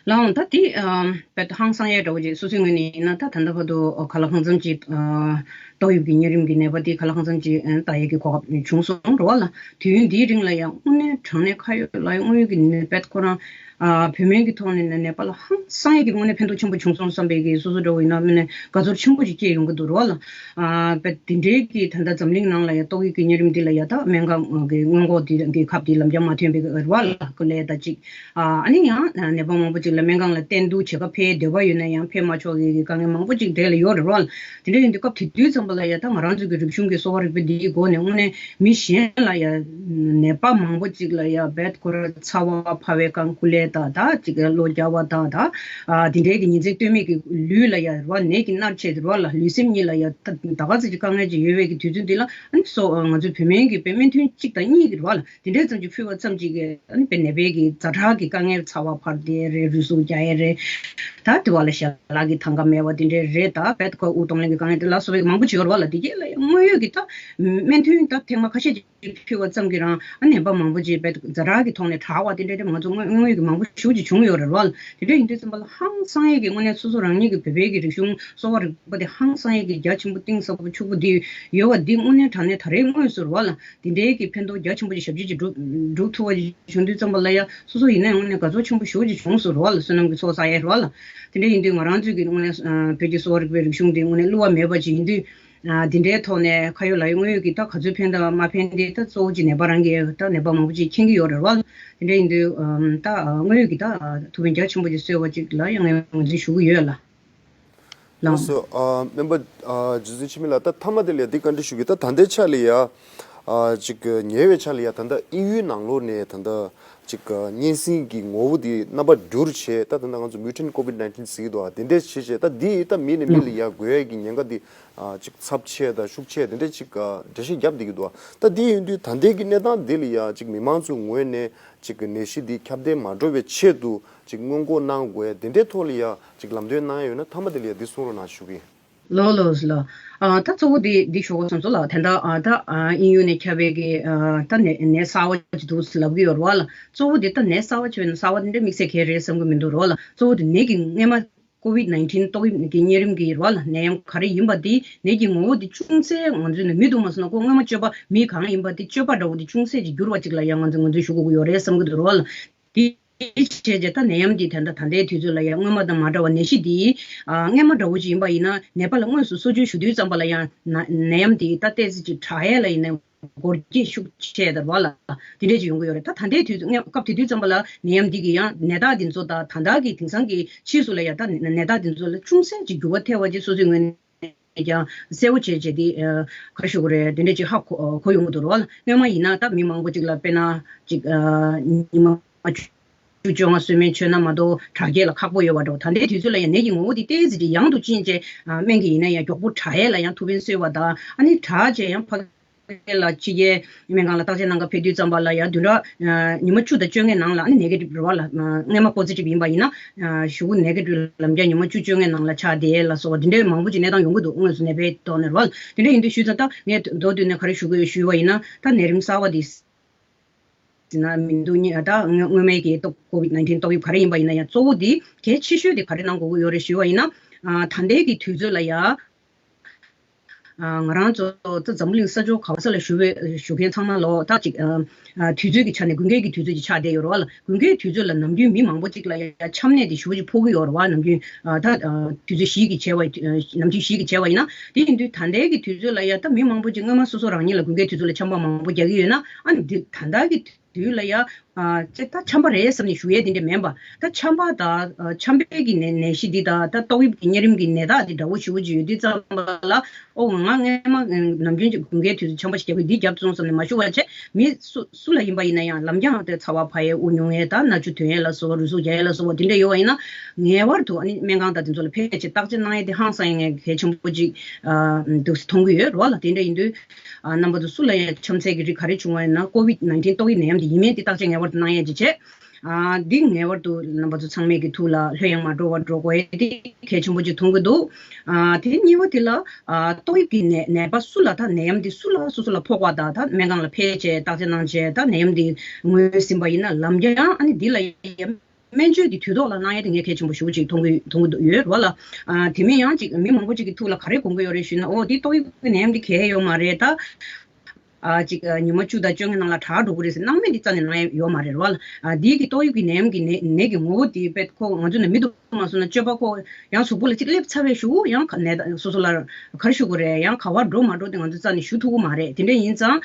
ལགས་འོང་། ད་དེ་ཨ་དཔེ་ཧང་སང་ཡས་འདྲ་བོ་ཅིག་སོ་སོའི་ངོས་ནས་ཡིན་ན་ད་ད་ལྟ་བར་དུ་ག་ལ་གང་འཚམ་ཅིག་ཨ་ཏོག་དབྱིབས་ཀྱི་གཉན་རིམས་ཀྱི་ནད་པ་དེ་ག་ལ་གང་འཚམ་ཅིག་ཨ་ལྟ་ཡས་ཀྱི་གོ་སྐབས་བྱུང་སོང་རེད་བ་ལ། དུས་ཡུན་འདིའི་རིང་ལ་ཡང་དངོས་གནས་དྲང་གནས་ཁ་ཡོད་ལག་ཡོད་དངོས་ཡོད་ཀྱི་ནད་པ་ཁོ་རང་ཨ་བོད་སྨན་གྱི་ཐོག་ནས་ནད་པ་ལ་ཧང་སང་ཡས་ཀྱི་དངོས་གནས་ཕན་ཐོགས་ཆེན་པོ་བྱུང་སོང་བསམ་པའི་གི་སོ་སོ་འདྲ་བོ་ཡིན་ན་དངོས་གནས་དགའ་ཚོར་ཆེན་པོ་ཅིག་སྐྱེས་ཡོང་གི་འདུག་རེད་བ་ལ། ཨ་དཔེ་དེ་འདྲའི་གི་ད་ལྟ་འཛམ་གླིང་ནང་ལ་ཡང་ཏོག་དབྱིབས་ཀྱི་གཉན་རིམས་འདི་ལ་ཡ་ད་སྨན་ཁང་གི་སྔོན་འགོག་འདི་གི་ཁབ་འདི་ལམ་རྒྱག་མ་ཐོན་པའི་གི་རེད་བ་ལ་སྐུ་ལས་ད་ཅིག་ཨ་ནི་ཡང་ནད་པ་མང་པོ་ཅིག་ལ་སྨན་ཁང་ལ་བསྟེན་གཏུག་བྱེད་ག་ཕེབས་འདོད་པ་ཡོད་ན་ཡང་ཕེབས་མ་ཆོག་གི་དཀའ་ངལ་མང་པོ་ཅིག་དེ་ལ་ཡོད་རེད་བ། དེ་འདྲ་ཡིན་དུས་སྐབས་དེ་དུས་ཙམ་པ་ལ་ཡ་ད་ང་རང་ཚོ་གི་རིག་གཞུང་གི་གསོ་བ་རིག་པ་འདིའི་སྒོ་ནས་དངོས་གནས་མི་གཞན་ལ་ཡ་ནད་པ་མང་པོ་ཅིག་ལ་ཡ་བེད་ཁོ་ར་ཚ་བ་ཕ་བའི་གང་སྐུ་ལས་ དང་ད་ཅིག་གློ་རྒྱག་པ་དང་ད་ཨ་དེ་འདྲའི་གི་ཉིན་མཚན་ལྟོས་མེད་ཀྱི་ལུས་ལ་ཡ་རེད་བ། ནད་ཀྱིས་མནར་བྱས་རེད་བ་ལ། ལུས་སེམས་གཉིས་ལ་ཡ་ད་ད་ག་ཚོད་ཅིག་དཀའ་ངལ་ཅིག་ཡོད་པའི་གི་དུས་ཚོད་འདི་ལ། ཨ་ནི་སོ་ང་ཚོའི་བོད་སྨན་གྱི་དཔེ་སྨན་ཐུན་གཅིག་དང་གཉིས་ཀྱི་རེད་བ་ལ། དེ་འདྲའི་ཙམ་ཅིག་ཕུལ་བ་ཙམ་ཅིག་གིས་ཨ་ནི་དཔེ་ནད་པའི་གི་ཛ་དྲག་གི་དཀའ་ངལ་ཚ་བ་འཕར་བསྡད་རེད། རུས་ཟུག་རྒྱག་ཡས་རེད། ད་དེ་བ་ལ་ཞལ་ལག་གི་ཐང་ག་མེད་པ་དེ་འདྲའི་རེད། ད་བེད་ཁོ་དབུགས་གཏོང་ལེན་གྱི་དཀའ་ངལ་དེ་ལ་སོགས་པའི་མང་པོ་ཅིག་ཡོད་རེད་བ་ལ། དེ་གྱད་ལ་ཡང་དངོས་ཡོད་ཀྱི་ད་སྨན་ཐུན་ད་ཐེངས་མ་ཁ་ཤས་ཅིག་ཕུལ་བ་ཙམ་གྱིས་རང་ཨ་ནད་པ་མང་པོ་ཅིག་བེད་ཛ་དྲག་གི་ཐོག་ནས་དྲག་པ་དེ་འདྲ་དེ་ང་ཚོ་དངོས་དངོས་ཀྱི་མང་པོ་ཞེ་པོ་ཅིག་བྱུང་ཡོད་རེད་བ་ལ། དེ་འདྲ་ཡིན་དུས་ཙམ་པ་ལ་ཧང་སང་ཡས་ཀྱི་དངོས་གནས་སོ་སོ་རང་ཉིད་ཀྱི་བོད་པའི་གི་རིག་གཞུང་གསོ་བ་རིག་པ་དེ་ཧང་སང་ཡས་ཀྱི་རྒྱ་ཆེན་པོ་གཏིང་ཟབ་པོ་ཕྱུག་པོ་དེ་ཡོད་པ་འདི་དངོས་གནས་དྲང་གནས་ད་རེས་དངོས་སུ་རེད་བ་ལ། དེ་འདྲའི་གི་ཕན་ཐོགས་རྒྱ་ཆེན་པོ་ཅིག་ཞབས་ཕྱི་ཅིག་སྒྲུབ་སྒྲུབ་ཐུབ་པ་ཅིག་བྱུང་དུས་ཙམ་པ་ལ་ཡ་སོ་སོ་ཡིན་ན་ཡང་དངོས་གནས་དགའ་ཚོར་ཆེན་པོ་ཞེ་པོ་ཅིག་བྱུང་སོང་རེད་བ་ལ། བསོད་ནམས་ཀྱི་ཚོགས་བསགས་ཡས་རེད་བ་ལ། དེ་འདྲ་ཡིན་དུས་ང་རང་ཚོའི་གི་དངོས་གནས་ཨ་བོད་ཀྱི་གསོ་བ་རིག་པའི་རིག་གཞུང་འདི་དངོས་གནས་བསླུ་བ་མེད་པ་ཅིག་ཡིན་དུས། ཨ་དེ་འདྲའི་ཐོག་ནས་ཁ་ཡོད་ལག་ཡོད་དངོས་ཡོད་ཀྱི་ད་ག་ཚོད་ཕན་དང་མ་ཕན་དེ་ད་གཙོ་བོ་ཅིག་ནད་པ་རང་གིས་ད་ནད་པ་མང་པོ་ཅིག་མཁྱེན་གྱི་ཡོད་རེད་བ། དེ་འདྲ་ཡིན་དུས་ཨམ་ད་དངོས་ཡོད་ཀྱི་ད་ཐུགས་ཕན་རྒྱ་ཆེན་པོ་ཅིག་གསོས་པ་ཅིག་ལ་ཡང་ངས་ངོས་འཛིན་ཞུ་གི་ཡོད་ལ། ལགས་སོ། ཨ་སྨན་པ་ཨ་རྗེ་བཙུན་འཆི་མེད་ལགས། ད་མཐའ་མ་དེ་ལ་འདི་བཀའ་འདྲི་ཞུ་གི། ད་ད་ལྟའི་ཆ་ལ་ཡ་ཨ་ཅིག་ཉེ་བའི་ཆ་ལ་ཡ་ད་ལྟ་དབྱིན་ཡུལ་ནང་ལོགས་ནས་ད་ལྟ་ཅིག་གཉན་སྲིན་གྱི་ངོ་བོ་དེ་རྣམ་པ་འགྱུར་བྱས། ད་ད་ལྟ་ང་ཚོ་mutant COVID nineteen ཟེར་གྱི་འདུག། ཨ་དེ་འདྲས་བྱས་བྱས་ད་འདི་ད་མི་ནས་མི་ལ་ཡ་འགོས་ཡས་ཀྱི་ཉེན་ཁ་འདི་ཨ་ཅིག་ཚབས་ཆེ་དང་ཤུགས་ཆེ་དེ་འདྲས་ཅིག་འགྲེལ་བཤད་བརྒྱབ་བསྡད་ཀྱི་འདུག། ད་འདི་ཡིན་དུས་ད་ལྟའི་གི་གནས་སྟངས་འདི་ལ་ཡ་ཅིག་མི་མང་ཚོའི་ངོས་ནས་ཅིག་ནད་གཞི་འདི་ཁྱབ་གདལ་མ་འགྲོ་བའི་ཆེད་དུ་ཅིག་སྔོན་འགོག་གནང་དགོས་དེ་འདྲའི་ཐོག་ལ་ཡ་ཅིག་ལམ་སྟོན་གནང་ཡ་ཡོད་ན་མཐའ་མ་དེ་ལ་ཡ་འདི་གསུང་རོགས་གནང་ཞུ་གི་ཡིན། ལགས་ལགས་ལགས། ཨ་ད་གཙོ་བོ་འདི་འདི་ཞུ་དགོས་བསམ་སོང་ལགས། དེ་འདྲ་ཨ་ད་ཨ་དབྱིན་ཡུལ་ནས་ཁྱབ་པའི་གི་ཨ་ད་ནད་ནད་གསར་བ་ཅིག་འདུག་ལབ་གི་ཡོད་རེད་བ་ལ། གཙོ་བོ་འདི་ད་ནད་གསར་བ་ཅིག་ཡོད་ན་གསར་བ་དེ་འདྲ་དམིགས་བསལ་གང་ཡང་རེད་བསམ་གི་མི་འདུག་རེད་བ་ལ། གཙོ་བོ་འདི་ནད་ཀྱི་སྔོན་མ་COVID nineteen ཏོག་དབྱིབས་ཀྱི་གཉན་རིམས་ཀྱི་རེད་བ་ལ་ནད་ཡམས་ག་རེ་ཡིན་པ་འདི་ནད་ཀྱི་ངོ་བོ་འདི་ཅུང་ཟད་ང་ཚོའི་ནང་མི་འདུག་མ་སོང་ན་ཁོ་སྔོན་མ་སྤྱོད་པ་མི་གང་ཡིན་པ་འདི་སྤྱོད་པ་འདྲ་བོ་འདི་ཅུང་ཟད་ཅིག་འགྱུར་བ་ཅིག་ལ་ཡང་ང་ཚོས་ངོས་འཛིན་ཞུ་དགོས་ཀྱི་ཡོད་རེད་བསམ་གི་འདུག་རེད་བ་ལ། དེ་བྱས་རྗེས་ད་ནད་ཡམས་འདི་ད་ལྟ་ད་ལྟའི་དུས་ཚོད་ལ་ཡང་སྔོན་མ་དང་མ་འདྲ་བ་ནད་གཞི་འདི་ཨ་སྔོན་མ་འདྲ་བོ་ཅིག་ཡིན་པ་ཡིན་ན་ནད་པ་ལ་དངོས་སུ་གསོ་བཅོས་ཞུ་དུས་ཙམ་པ་ལ་ཡང་ན་ནད་ཡམས་འདི་ད་ཏོག་ཙམ་ཅིག་དྲག་ཡས་ལ་ཡིན་ན་འགོར་འགྱེད་ཤུགས་ཆེ་དར་བ་ལ་དེ་འདྲས་ཅིག་ཡོང་གི་ཡོད་རེད། ད་ད་ལྟའི་དུས་ཚོད་སྔོན་སྐབས་དེ་དུས་ཙམ་པ་ལ་ནད་ཡམས་འདི་གི་ཡང་ནད་རྟགས་འདི་ཚོ་ད་ད་ལྟ་གི་དེང་སང་གི་ཕྱིས་སུ་ལ་ཡང་ད་ནད་རྟགས་འདི་ཚོ་ལ་ཅུང་ཟད་ཅིག་འགྱུར་བ་ཐེབས་པ་ཅིག་སོ་སོའི་ངོས་ནས་ཀྱང་གསལ་པོ་བྱས་བྱས་ཏེ་ཨ་ག་རེ་ཞུ་དགོས་རེད། དེ་འདྲས་ཅིག་ཧ་གོ་གོ་ཡོང་གི་འདུག་རེད་བ་ལ། སྔོན་མ་ཡིན་ན་ད་མི་མང་པོ་ཅིག་ལ་དཔེར་ན་ཅིག་ཨ་ཉི་མ་བཅུ་བཅོ་ལྔ་གསོལ་སྨན་མཆོད་ན་མ་གཏོགས་དྲག་སྐྱེད་ལ་ཁག་པོ་ཡོད་པ་འདྲ་བོ། ད་ལྟའི་དུས་ཚོད་ལ་ཡང་ནད་ཀྱི་ངོ་བོ་དེ་ཏོག་ཙམ་ཅིག་ཡང་དུ་ཕྱིན་བྱས་ཨ་སྨན་གྱི་ཡིན་ན་ཡང་མགྱོགས་པོ་དྲག་ཡས་ལ་ཡང་ཐུགས་ཕན་གསོས་པ་དང་། ཨ་ནི་དྲག་བྱས་ཡང་ཕ་ལ་ཕྱི་རྒྱལ་སྨན་ཁང་ལ་བརྟག་དཔྱད་གནང་ག་ཕེབས་དུས་ཙམ་པ་ལ་ཡང་བདུན་ཕྲག་ཨ་ཉི་མ་བཅུ་དང་བཅོ་ལྔའི་ནང་ལ་ཨ་ནི་ནེ་གེ་ཊིབ་རེད་བ་ལ། ཨ་སྔོན་མ་པོ་ཟི་ཊིབ་ཡིན་པ་ཡིན་ན་ཨ་གཞུག་གུ་ནེ་གེ་ཊིབ་ལམ་རྒྱགས་ཉི་མ་བཅུ་བཅོ་ལྔའི་ནང་ལ་ཆགས་བསྡད་ལ་སོགས་པ་དེ་འདྲའི་མང་པོ་ཅིག་གནས་སྟངས་ཡོང་གི་འདུག་དངོས་སུ་ནད་པའི་ཐོག་ནས་རེད་བ་ལ། དེ་འདྲ་ཡིན་དུས་ཞུས་ཙང་ད་ངས་མདོར་བསྡུས་ནས་ག་རེ་ཞུ་དགོས་ཞུས་པ་ཡིན་ན་ད་ནད་རིམས་གསར་བ་འདི་ཟེར་ན་མི་འདུག་ཉེ་ད་སྔོན་སྔོན་མའི་གི་ཏོག་COVID nineteen ཏོག་དབྱིབས་ག་རེ་ཡིན་པ་ཡིན་ན་ཡང་གཙོ་བོ་འདི་གལ་ཆེ་ཤོས་དེ་ག་རེ་གནང་དགོས་ཀྱི་ཡོད་རེད་ཞུས་པ་ཡིན་ན། ཨ་ད་ལྟའི་གི་དུས་ཚོད་ལ་ཡ། ཨ་ང་རང་ཚོ་ད་འཛམ་བུ་གླིང་ས་ཕྱོགས་ག་པ་ས་ལ་བཞུགས་པའི་བཞུགས་མཁན་ཚང་མ་ལོ་ད་ཅིག་ཨ་ཨ་དུས་ཚོད་ཀྱི་ཆ་ནས་དགུན་ཁའི་གི་དུས་ཚོད་ཅིག་ཆགས་བསྡད་ཡོད་རེད་བ་ལ། དགུན་ཁའི་དུས་ཚོད་ལ་ནམ་རྒྱུན་མི་མང་པོ་ཅིག་ལ་ཡ་ཆམ་ནད་དེ་ཞེ་པོ་ཅིག་ཕོག་གི་ཡོད་རེད་བ། ནམ་རྒྱུན་ཨ་ད་ཨ་དུས་ཚོད་བཞི་གི་བྱས་པ་ནམ་རྒྱུན་བཞི་གི་བྱས་པ་ཡིན་ན། དེ་ཡིན་དུས་ད་ལྟའི་གི་དུས་ཚོད་ལ་ཡ་ད་མི་མང་པོ་ཅིག་སྔོན་མ་སོ་སོ་རང་ཉིད་ལ་དགུན་ཁའི་དུས་ཚོད་ལ་ཆམ་པ་མང་པོ་རྒྱག་གི་ཡོད་ན། ཨ་ནི་འདི་ད་ལྟ་གི་དུས་ལ་ཡ་ཨ་ཅེ་ད་ཆམ་པ་རེད་བསམ་ནས་ཞུ་ཡས་དེ་འདྲ་མིན་པ། ད་ཆམ་པ་དང་ཨ་ཆམ་པའི་གི་ནད་ནད་གཞི་འདི་དང་ད་ཏོག་དབྱིབས་ཀྱི་གཉན་རིམས་ཀྱི་ནད་རྟགས་འདི་འདྲ་བོ་ཞེ་པོ་ཅིག་ཡོད་དུས་ཙམ་པ་ལ། ཨོ་ང་སྔོན་མ་ནམ་རྒྱུན་གྱི་དགུན་ཁའི་དུས་སུ་ཆམ་པ་ཞིག་བརྒྱབ་ཀྱི་འདི་བརྒྱབ་སོང་བསམ་ནས་མ་ཞུ་བ་བྱས། མི་སུ་སུ་ལ་ཡིན་པ་ཡིན་ན་ཡང་ལམ་རྒྱང་དེ་ཚ་བ་འཕར་ཡས་དབུགས་ཉུང་ཡས་དང་སྣ་ཆུ་ཐོན་ཡས་ལ་སོགས་པ་རུས་ཟུག་རྒྱག་ཡས་ལ་སོགས་པ་དེ་འདྲ་ཡོད་པ་ཡིན་ན། ངེས་པར་དུ་ཨ་ནི་སྨན་ཁང་དང་དེ་ཚོ་ལ་ཕེབས་བྱས་བརྟག་དཔྱད་གནང་ཡས་དེ་ཧང་སང་ཡས་ངས་གལ་ཆེན་པོ་ཅིག་ཨ་འདུག་སེ་མཐོང་གི་ཡོད་རེད་བ་ལ། དེ་འདྲ་ཡིན་དུས་ཨ་རྣམ་པ་ཚོ་སུ་ལ་ཡང་ཆམ་ཚད་ཀྱི་རིགས་ག་རེ་བྱུང་བ་ཡིན་ན་COVID nineteen ཏོག་དབྱིབས་ནད་ཡམས་དེ་ཡིན་མིན་དེ་བརྟག་དཔྱད་ངེས་པར་དུ་གནང་ཡས་ཅིག་བྱས། ཨ་འདི་ངེས་པར་དུ་རྣམ་པ་ཚོ་ཚང་མས་ཀྱི་ཐུགས་ལ་ལྷོད་ཡངས་མ་འགྲོ་བར་འགྲོ་དགོས་ཡས་དེ་གལ་ཆེན་པོ་ཅིག་མཐོང་གི་འདུག་ཨ་དེ་གཉིས་པ་དེ་ལ་ཨ་ཏོག་དབྱིབས་ཀྱི་ནད་ནད་པ་སུ་ལ་ད་ནད་ཡམས་དེ་སུ་ལ་སོ་སོ་ལ་ཕོག་པ་དང་ད་སྨན་ཁང་ལ་ཕེབས་བྱས་བརྟག་དཔྱད་གནང་བྱས་ད་ནད་ཡམས་དེ་ངོས་ཟིན་པ་ཡིན་ན་ལམ་རྒྱང་ཨ་ནི་འདི་ལ་ཡ་སྨན་བཅོས་ཀྱི་དུས་ཐོག་ལ་གནང་ཡས་དེ་ངས་གལ་ཆེན་པོ་ཞེ་པོ་ཅིག་མཐོང་གི་མཐོང་གི་འདུག་ཡོད་རེད་བ་ལ། ཨ་དེ་མིན་ཡང་ཅིག་མི་མང་པོ་ཅིག་གི་ཐུགས་ལ་ག་རེ་དགོངས་ཀྱི་ཡོད་རེད་ཞུས་ན། ཨོ་འདི་ཏོག་དབྱིབས་ཀྱི་ནད་ཡམས་འདི་གལ་ཡོད་མ་རེད་ད། ཨ་ཅིག་ཨ་ཉི་མ་བཅུ་དང་བཅོ་ལྔའི་ནང་ལ་དྲག་འགྲོ་གི་རེད་ཟེར་སྣང་མེད་འདི་རྩ་ནས་གནང་ཡས་ཡོད་མ་རེད་བ་ལ། ཨ་འདི་གི་ཏོག་དབྱིབས་ཀྱི་ནད་ཡམས་ཀྱི་ནད་ནད་ཀྱི་ངོ་བོ་དེ་དཔེ་ཁོ་ང་ཚོ་ནས་མི་འདུག་མ་སོང་ན་སྤྱོད་པ་ཁོ་ཡང་གཟུགས་པོ་ལ་ཅིག་སླེབས་ཚར་བའི་གཞུག་གུ་ཡང་ཁ་ནད་སོ་སོ་ལ་ག་རེ་ཞུ་དགོས་རེད། ཡང་ག་བར་འགྲོ་མ་འགྲོ་དེ་ང་ཚོ་རྩ་ནས་ཞུ་ཐུབ་ཀྱི་མ་རེད། དེ་འདྲ་ཡིན་ཙང་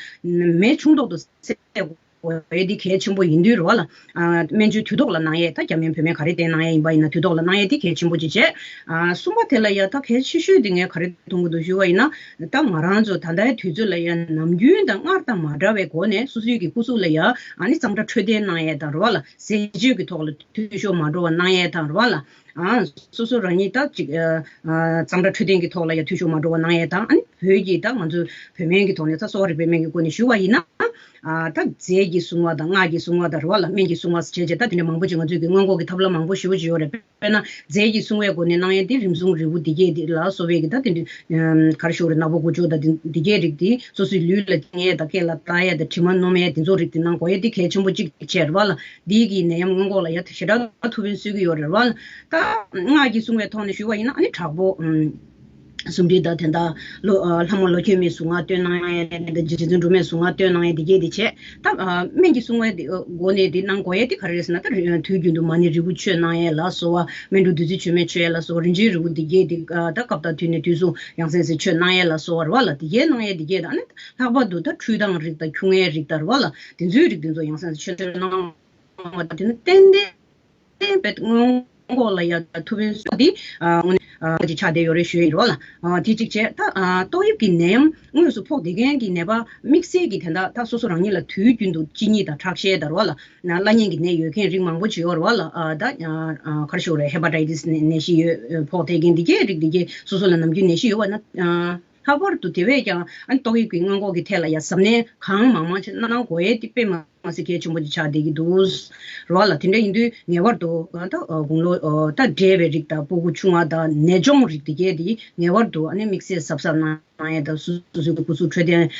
མེ་ཆུང་ཏོག་ཏུ་བསད་དགོས། དགོས་ཡས་འདི་གལ་ཆེན་པོ་ཡིན་དུས་རེད་བ་ལ། ཨ། སྨན་བཅོས་དུས་ཐོག་ལ་གནང་ཡས། ད་རྒྱ་སྨན་བོད་སྨན་ག་རེ་བསྟེན་གནང་ཡས་ཡིན་པ་ཡིན་ན་དུས་ཐོག་ལ་གནང་ཡས་འདི་གལ་ཆེན་པོ་ཅིག་བྱས། ཨ། གསུམ་པ་དེ་ལ་ཡ་ད་གལ་ཆེ་ཤོས་འདི་ངས་ག་རེ་མཐོང་གི་འདུག་ཞུ་བ་ཡིན་ན། ད་ང་རང་ཚོ་ད་ལྟའི་དུས་ཚོད་ལ་ཡ་ནམ་རྒྱུན་དང་སྔར་དང་མ་འདྲ་བའི་སྒོ་ནས་སོ་སོའི་གི་སྐུ་གཟུགས་ལ་ཡ་ཨ་ནི་གཙང་སྦྲ་འཕྲོད་བསྟེན་གནང་ཡས་དང་རེད་བ་ལ། ཟས་སྤྱོད་ཀྱི་ཐོག་ལ་འཐུས་ཤོར་མ་འགྲོ་བ་གནང་ཡས་དང་རེད་བ་ལ། ཨ། སོ་སོ་རང་ཉིད་ད་ཅིག་ཨ། ཨ། གཙང་སྦྲ་འཕྲོད་བསྟེན་གྱི་ཐོག་ལ་ཡ་འཐུས་ཤོར་མ་འགྲོ་བ་གནང་ཡས་དང་། ཨ་ནི་བོད་ཀྱི་ད་ང་ཚོའི་བོད་སྨན་གྱི་ཐོག་ནས་ད་གསོ་བ་རིག་པའི་སྨན་གྱི་སྒོ་ནས་ཞུ་བ་ཡིན་ན། ཨ། ད་རྫས་ཀྱི་སྲུང་བ་དང་སྔགས་ཀྱི་སྲུང་བ་དང་རེད་བ་ལ། སྨན་གྱི་སྲུང་བ་བྱས་བྱས་ད་དེ་འདྲ་མང་པོ་ཅིག་ང་ཚོའི་གི་སྔོན་འགོག་གི་ཐབས་ལམ་མང་པོ་ཞེ་པོ་ཅིག་ཡོད་རེད། དཔེར་ན་རྫས་ཀྱི་སྲུང་བའི་སྒོ་ནས་གནང་ཡས་དེ་རིམས་སྲུང་རིལ་བུ་འདི་གས་དེ་ལ་སོགས་པའི་གི་ད་དེ་འདྲའི་ཨམ། ག་རེ་ཞུ་དགོས་རེད། ནག་པོ་དགུ་སྐྱོག་དང་འདི་འདི་གས་རིགས་དེ་སོ་སོའི་ལུས་ལ་བཏང་ཡས་དང་སྐེ་ལ་བཏགས་ཡས་དང་དྲི་མ་སྣོམ་ཡས་དེ་ཚོ་རིགས་དེ་གནང་དགོས་ཡས་དེ་གལ་ཆེན་པོ་གཅིག་བྱས་རེད་བ་ལ། འདི་གི་ནད་ཡམས་སྔོན་འགོག་ལ་ཡ་ཞེ་དྲག་ཐུགས་ཕན་གསོས་ཀྱི་ཡོད་རེད་བ་ལ། ད་སྔགས་ཀྱི་སྲུང་བའི་ཐོག་ནས་ཞུ་བ་ཡིན་ན་ཨ་ནི་དྲག་པོ་ཨམ། ཟུང་འབྲེལ་དང་དེ་འདྲ་ལོ། ཨ། ལྷ་མོ་ལོ་ཁྱད་མའི་གཟུངས་སྔགས་བཏོན་གནང་ཡས་དང་། རྗེ་བཙུན་སྒྲོལ་མའི་གཟུངས་སྔགས་བཏོན་གནང་ཡས་འདི་གས་དེ་བྱས། ད་ཨ། སྨན་གྱི་སྲུང་བའི་འདི་སྒོ་ནས་འདི་གནང་དགོས་ཡས་འདི་ག་རེ་རེད་ཟེར་ན། ད་རི། དུས་རྒྱུན་དུ་མ་ཎི་རིལ་བུ་མཆོད་གནང་ཡས་ལ་སོགས་པ། སྨན་འབྲུ་བདུད་རྩི་མཆོད་མེ་མཆོད་ཡས་ལ་སོགས་པ། རིན་ཆེན་རིལ་བུ་འདི་གས་འདི་ད་སྐབས་དང་དུས་ནས་དུས་སུ་ཡང་སེམས་སུ་མཆོད་གནང་ཡས་ལ་སོགས་པ་རེད་བ་ལ། འདི་གས་གནང་ཡས་འདི་གས་ད་ཨ་ནི་ལྷག་པར་དུ་ད་འཕྲུལ་ཐང་རིགས་དང་ཁྱུང་ལྔའི་རིགས་དང་རེད་བ་ལ། དེ་ཚོའི་རིགས་དེ་ཚོ་ཡང་སེམས་སུ་མཆོད་གནང་བ་དེ་ནི་ཏན་ཏན་ཏན་ཏན་སྔོན་འགོག་ལ་ཡ་ཐུགས་ཕན་གསོས་འདི། ཨ། དངོས་གནས་ཨ་ཅིག་ཆགས་བསྡད་ཡོད་རེད་ཞུ་ཡི་རེད་བ་ལ། ཨ། དེ་གཅིག་བྱས། ད་ཨ། ཏོག་དབྱིབས་ཀྱི་ནད་ཡམས་དངོས་སུ་ཕོག་བསྡད་མཁན་གྱི་ནད་པ་དམིགས་བསལ་གྱི་དེ་འདྲ་ད་སོ་སོ་རང་ཉིད་ལ་དུས་རྒྱུན་དུ་གཅིན་སྙི་དང་ཁྲག་ཤེད་དང་རེད་བ་ལ། ན་བླ་གཉན་གྱི་ནད་ཡོད་མཁན་རིགས་མང་པོ་ཅིག་ཡོད་རེད་བ་ལ། ཨ། ད་ཨ། ག་རེ་ཞུ་དགོས་རེད། ཧེ་པ་ཊའི་ཊི་སི་ནད་ནད་གཞི་ཡོད་ཕོག་བསྡད་མཁན་འདི་གས་རིགས་འདི་གས་སོ་སོ་ལ་ནམ་རྒྱུན་ནད་གཞི་ཡོད་པ་ན། ཨ། ལྷག་པར་དུ་དེ་བས་ཀྱང་ཨ་ནི་ཏོག་དབྱིབས་ཀྱི་སྔོན་འགོག་གི་ཐད་ལ་ཡ་གཟབ་ནན་གང་མང་མང་ཅིག་གནང་དགོས་ཡས་དེ་དཔེ་མ་སྲིད་གལ་ཆེན་པོ་ཅིག་ཆགས་བསྡད་ཀྱི་འདུག་རེད་བ་ལ། དེ་འདྲ་ཡིན་དུས་ངེས་པར་དུ་ད་དགུང་ལོ་ད་བགྲེས་པའི་རིགས་དང་སྤུ་གུ་ཆུང་བ་དང་ནད་གཅོང་རིགས་དེ་གས་དེ་ངེས་པར་དུ་ཨ་ནི་དམིགས་བསལ་གཟབ་གཟབ་གནང་ཡས་དང་། སོ་སོའི་སྐུ་གཟུགས་འཕྲོད་བསྟེན་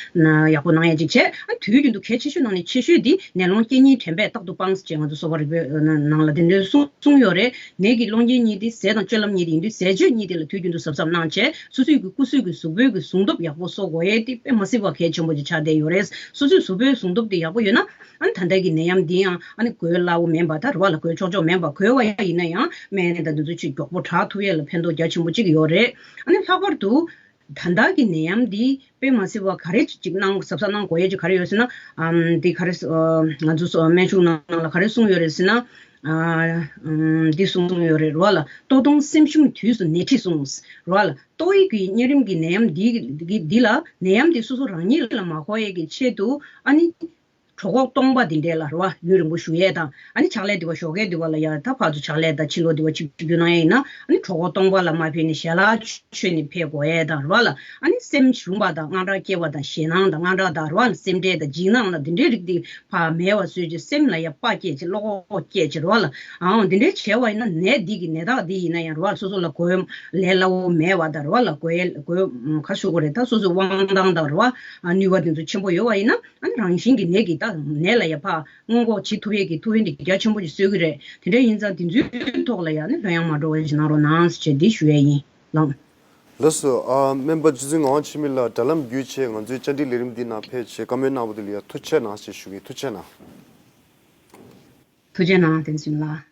ཡག་པོ་གནང་ཡས་ཅིག་བྱས། ཨ། དུས་རྒྱུན་དུ་གལ་ཆེ་ཤོས་ནང་ནས་ཆེ་ཤོས་འདི་ནད་སློང་རྐྱེན་གཉིས་དྲན་པས་རྟག་ཏུ་སྤང་ཟེར་ང་ཚོ་གསོ་བ་རིག་པའི་ནང་ལ་དེ་འདྲའི་གསུངས་གསུངས་ཡོད་རེད། ནད་ཀྱི་སློང་རྐྱེན་གཉིས་དེ་ཟས་དང་སྤྱོད་ལམ་གཉིས་དེ་ཡིན་དུས་ཟས་སྤྱོད་གཉིས་དེ་ལ་དུས་རྒྱུན་དུ་གཟབ་གཟབ་གནང་བྱས། སོ་སོའི་གི་སྐུ་གཟུགས་ཀྱི་གཟུགས་པོའི་གི་ཟུངས་སྟོབས་ཡག་པོ་གསོ་དགོས་ཡས་དེ་དཔེ་མ་སྲིད་པ་གལ་ཆེན་པོ་ཅིག་ཆགས་བསྡད་ཡོད་རེད། སོ་སོའི་གཟུགས་པོའི་ཟུངས་སྟོབས་དེ་ཡག་པོ་ཡོད་ན། ཨ་ནི་ད་ལྟ་གི་ནད་ཡམས་འདི་ཡང་ཨ་ནི་འགོས་སླ་བོ་མིན་པ། ད་རེད་བ་ལ། འགོས་ཆོག་ཆོག་མིན་པ། འགོས་པ་ཡ་ཡིན་ན་ཡང་སྨན་དང་དེ་ཚོ་ཆེས་མགྱོགས་པོ་དྲག་ཐུབ་ཡས་ལ་ཕན་ཐོགས་རྒྱ་ཆེན་པོ་གཅིག་ཡོད་རེད། ཨ་ནི་ལྷག་པར་དུ་ད་ལྟ་གི་ནད་ཡམས་འདི་དཔེ་མ་སྲིད་པ་ག་རེ་ཅིག་གནང་། གཟབ་གཟབ་གནང་དགོས་ཡས་ཅིག་ག་རེ་ཡོད་ཟེར་ན། ཨམ། འདི་ག་རེ་ང་ཚོ་སྨན་གཞུང་ནང་ལ་ག་རེ་གསུངས་ཡོད་རེད་ཟེར་ན། ཨ། ཨམ། འདི་གསུངས་ཡོད་རེད་བ་ལ། ལྟོ་སྟོང་སེམས་ཞུམ་དུས་སུ་ནད་ཁྲི་ཟུངས། རེད་བ་ལ། ཏོག་དབྱིབས་ཀྱི་གཉན་རིམས་ཀྱི་ནད་ཡམས་འདི་འདི་ལ། ནད་ཡམས་འདི་སོ་སོ་རང་ཉིད་ལ་མ་འགོས་ཡས་ཀྱི་ཆེད་དུ་ཨ་ནི་གྲོད་ཁོག་སྟོང་པ་འདི་འདྲས་ལ་རེད་བ། ཡུན་རིང་པོ་བཞུགས་ཡས་དང་། ཨ་ནི་ཕྱག་ལས་འདི་བ་ཞོགས་ཀས་འདི་བ་ལ་ཡ་ད་ཕར་ཚུར་ཕྱག་ལས་དང་། ཕྱི་ལོགས་འདི་བ་ཆིབས་བསྒྱུར་གནང་ཡས་ཡིན་ན། ཨ་ནི་གྲོད་ཁོག་སྟོང་པ་ལ་མ་ཕེབས་ནས་ཞལ་ལག་མཆོད་ནས་ཕེབས་དགོས་ཡས་དང་རེད་བ་ལ། ཨ་ནི་སེམས་ཞུམ་པ་དང་དངངས་སྐྲག་སྐྱེ་བ་དང་། ཞེད་སྣང་དང་དངངས་སྐྲག་དང་རེད་བ་ལ། སེམས་ཁྲལ་དང་འཇིགས་སྣང་དང་འདི་འདྲའི་རིགས་འདི་ཕར་མེད་པ་བཟོས་བྱས། སེམས་ལ་ཡ་དཔའ་སྐྱེད་བྱས། བློ་ཁོག་སྐྱེད་བྱས་རེད་བ་ལ། ཨང་། འདི་འདྲའི་བྱས་པ་ཡིན་ན་ནད་འདི་གི་ནད་རྟགས་འདི་ཡིན་ན་ཡང་རེད་བ། སོ་སོ་ལ་འགོས་ལས་སླ་བོ་མེད་པ་དང་རེད་བ་ལ། འགོས་འགོས་ག་ཞུ་དགོས་རེད། ད་སོ་སོའི་དབང་ཐང་དང་རེད་བ། ཨ། ནུས་པ་འདི་ཚོ་ཆེན་པོ་ཡོད་པ་ཡིན་ན། ཨ་ནི་རང་བཞིན་གྱི་ནད་ཀྱི་ད་ནད་ལ་ཡ་ཕར་སྔོན་འགོག་བྱེད་ཐུབ་ཡས་ཀྱི་ཐུགས་ཕན་འདི་རྒྱ་ཆེན་པོ་ཞིག་གསོས་ཀྱི་རེད། དེ་འདྲ་ཡིན་ཙང་དེ་ཚོའི་ཐོག་ལ་ཡ་ནི་ལྷོད་ཡངས་མ་འགྲོ་བ་ཞིག་གནང་རོགས་གནང་ཟེར་བྱས་འདི་ཞུ་ཡས་ཡིན། ལགས། ལགས་སོ། ཨ། སྨན་པ་རྗེ་བཙུན་ངག་དབང་འཆི་མེད་ལགས། དྲ་ལམ་བརྒྱུད་བྱས་ང་ཚོའི་བཅར་འདྲི་ལས་རིམ་འདི་ནང་ཕེབས་བྱས་བཀའ་མོལ་གནང་བ་འདི་ལ་ཡ་ཐུགས་རྗེ་གནང་ཞེས་ཞུ་གི་ཡིན། ཐུགས་རྗེ་གནང་། ཐུགས་རྗེ་གནང་། བསྟན་འཛིན་ལགས།